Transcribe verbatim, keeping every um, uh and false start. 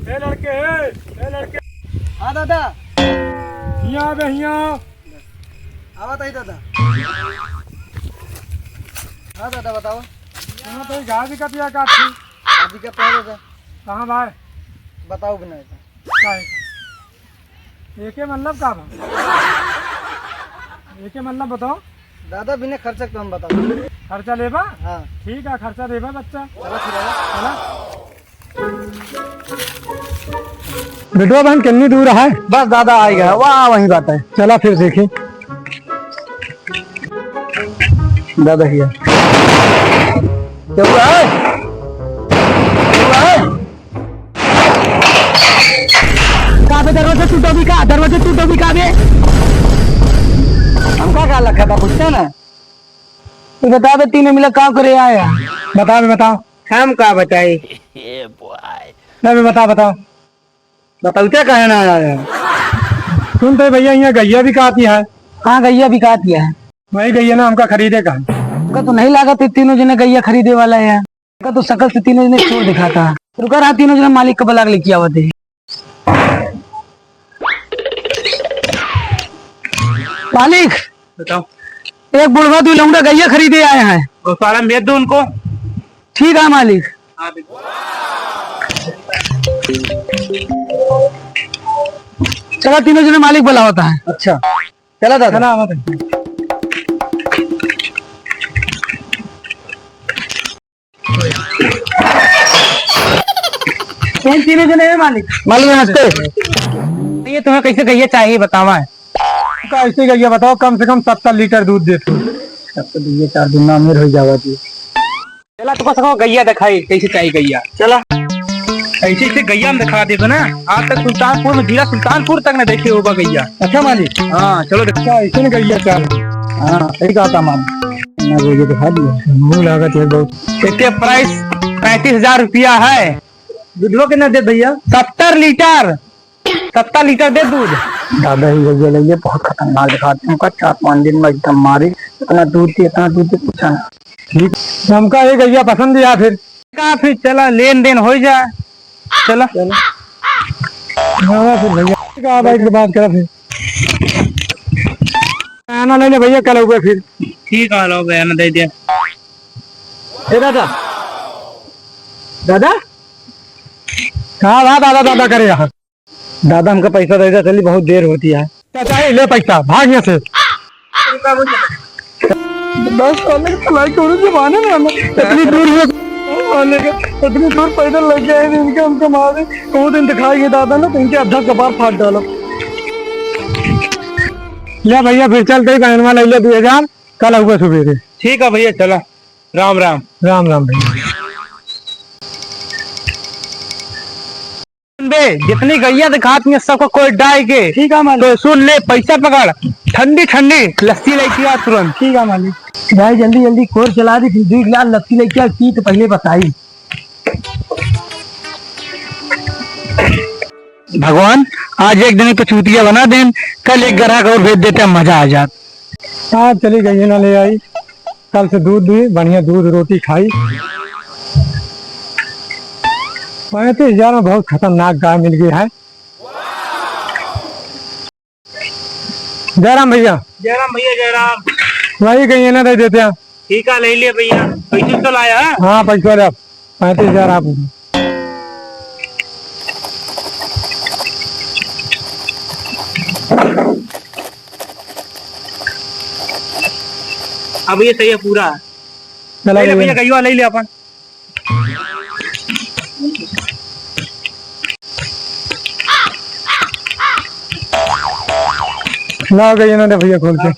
ए लड़के, ए, ए लड़के। हाँ दादा। हियाँ बे, हियाँ। आवत है दादा। हाँ दादा, बताओ। कहाँ तो गाय भी कटिया काट थी। अभी का पहले दादा। कहाँ बाय? बताओ बिना ऐसा। का है? एके मतलब का बा? एके मतलब बताओ। दादा, बिना खर्चा के तो हम बताओ। खर्चा लेबा? हाँ। ठीक है, खर्चा देबा बच्चा। चलो फिर आओ। चला। बेटवा बहन कितनी दूर है? बस दादा आ गया, वाह वहीं बात है। चला फिर देखी। दादा हिया। क्या हुआ है? क्या हुआ है? का बे, दरवाजा टूटो भी का? दरवाजा टूटो भी का बे? हमका का लखा था, पूछते ना। ये बता बे, तीनों मिला का करे आया? बता बे, बताओ। हम का बताई? ना बे, बता, बताओ। बतौते काहे ना आया है? सुन तो भैया, यहाँ गैया बिकाती है। हाँ, गैया बिकाती है। वही गैया ना हमका खरीदे का। हमका तो नहीं लागत है तीनों जने गैया खरीदे वाला है। हमका तो शकल से तीनों जने चोर दिखाता है। रुका रहा, तीनों जने मालिक का बुला के लेके आवत है। मालिक, बताओ। एक बुढ़वा दो लौंडा गैया खरीदे आए हैं। गौशाला में भेज दो उनको। ठीक है मालिक। हाँ, बिल्कुल। चला, तीनों जने मालिक बुलावता है। अच्छा, चला दादा। चला, आवत है। कौन तीनों जने हैं मालिक? मालिक नमस्ते। ये तुम्हें कैसे गैया चाहिए बतावा है? कैसे गैया बताओ, कम से कम सत्तर लीटर दूध देत हो। सत्तर, दुइये चार दिन में अमीर हो जावा जी। चला, तुमको सबको गैया दिखाई, कैसे चाहिए गैया। चला। ऐसे, ऐसे गैया हम दिखा देबे ना, आज तक सुल्तानपुर में, जिला सुल्तानपुर तक ना देखे होगा गैया। अच्छा मालिक। हाँ, चलो देख। अच्छा, ऐसे ना गैया चाह। हाँ, सही कहा था मालिक। ना गैया दिखा दिया। मुँह लागत है बहुत। इसके प्राइस पैंतीस हजार रुपया है। दूधवा कितना दे भैया? सत्तर लीटर। सत्तर लीटर दे दूध। दादा ही भैया ले, ये बहुत खतरनाक दिखाते हैं, उनका चार पाँच दिन में एकदम मारी, इतना दूध दे, इतना दूध दे, पूछा ना। ठीक, तो हमका ये गैया पसंद है फिर। का फिर चला, लेन देन हो जा। चला। चला। हाँ, फिर भैया का बैठ के बात करा फिर। आना ले ले भैया, कल हुए फिर। ठीक है, लो बयान दे दिया। ए दादा, दादा, कहाँ रहा दादा, दादा करे यहाँ? दादा, हमका पैसा दे दे, चली, बहुत देर होती है। चाचा, ए, ले पैसा, भाग यहाँ से। बस, साले के भलाई करो, जमाने में हम इतनी दूर हुए, साले के इतनी दूर पैदल लग गए हैं, इनके हमको मारे, वो दिन दिखाई गए दादा ना, तो इनके अद्धा कपार फाड़ डालो। ले भैया, फिर चलते ही बहनवा ले ले दो हजार, कल आऊँगा सुबेरे। ठीक है भैया, चला। राम राम। राम राम भैया। बे, जितनी गैया दिखात में सबको कोई डाई के। ठीक है मालिक। तो सुन ले, पैसा पकड़, ठंडी ठंडी लस्सी लेके आ तुरंत। ठीक है मालिक। भाई जल्दी जल्दी खोर चला दी, फिर दो गिलास लस्सी लेके आ, की तो पहले बताई। भगवान, आज एक दिन तो चूतिया बना देन, कल एक ग्राहक और भेज देते, मजा आ जात। आज चली गई ना ले आई, कल से दूध दी, बढ़िया दूध रोटी खाई। पैंतीस हजार में बहुत खतरनाक गाय मिल गई है। जयराम भैया। जयराम भैया, जयराम। वही गई ना दे देते हैं। ठीक है, ले लिया भैया। पैसे तो लाया? हाँ, पैसा ले आप। पैंतीस हजार आप। अब ये सही है पूरा। चला ले ले भैया। भैया, गइया ले ले अपन। ला गइया ना दे भैया खोल के।